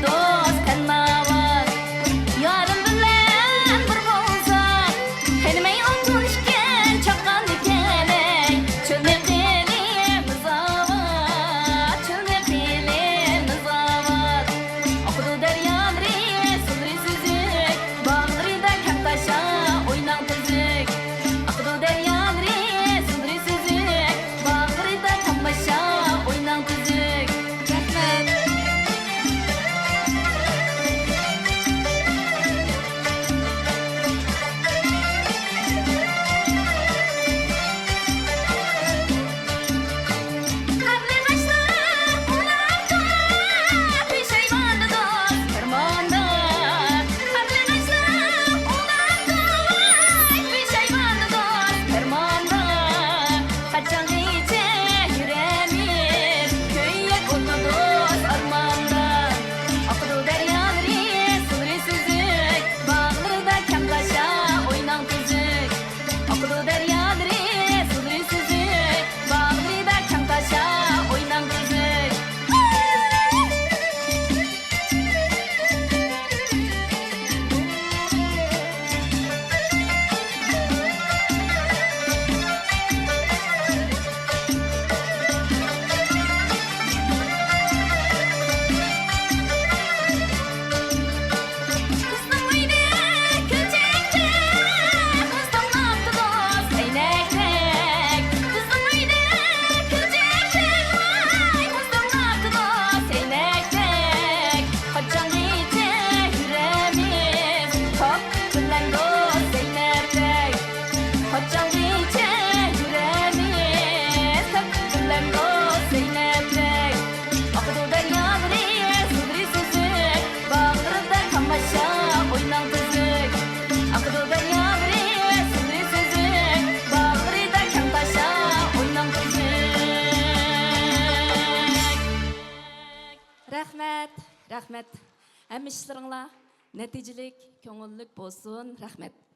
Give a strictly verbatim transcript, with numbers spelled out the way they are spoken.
دوست تەنناۋات، يارىم بىلەن بىر بولساق، قېنىمەي ئالتۇن ئىكەن چاققاندىكىنەي. چۆلنى قىلىمىز ئاۋات، چۆلنى قىلىمىز ئاۋات. ئاقىدۇ دەريالىرى، سۇلىرى سۈزۈك، باغلىرىدا كەڭ تاشا، ئويناڭ تۈزۈك. ئاقىدۇ دەريالىرى، سۇلىرى سۈزۈك، باغلىرىدا تاماشا، ئويناڭ تۈزۈك. رەھمەت. قاچانغىچە يۈرەمىز، كۆيۈپ ئولتۇردۇق ئارماندا. ئاقىدۇ دەريالىرى، سۇلىرى سۈزۈك، باغلىرىدا كەڭ تاشا، ئويناڭ تۈزۈك. ئاقىدۇ دەريالىرى، سۇلىرى سۈزۈك، باغلىرىدا كەڭ تاشا، ئويناڭ تۈزۈك. بىزنىڭ ئۆيدە كۈلچەكتەك مۇز تاملامدۇ دوست ئەينەكتەك. بىزنىڭ ئۆيدە كۈلچەكتەك ۋاي مۇز تاملامدۇ دوست ئەينەكتەك. قاچانغىچە يۈرەمىز تاپقۇ بىلەن دوست زەينەپتەك. قاچانغىچە يۈرەمىز تاپقۇ بىلەن دوست زەينەپتەك. ئاقىدۇ دەريالىرى، سۇلىرى سۈزۈك، باغلىرىدا تاماشا، ئويناڭ تۈزۈك. ئاقىدۇ دەريالىرى، سۇلىرى سۈزۈك، باغلىرىدا كەڭ تاشا، ئويناڭ تۈزۈك. رەھمەت، رەھمەت. ھەممە ئىشلىرىڭلار نەتىجىلىك، كۆڭۈللۈك بولسۇن. رەھمەت.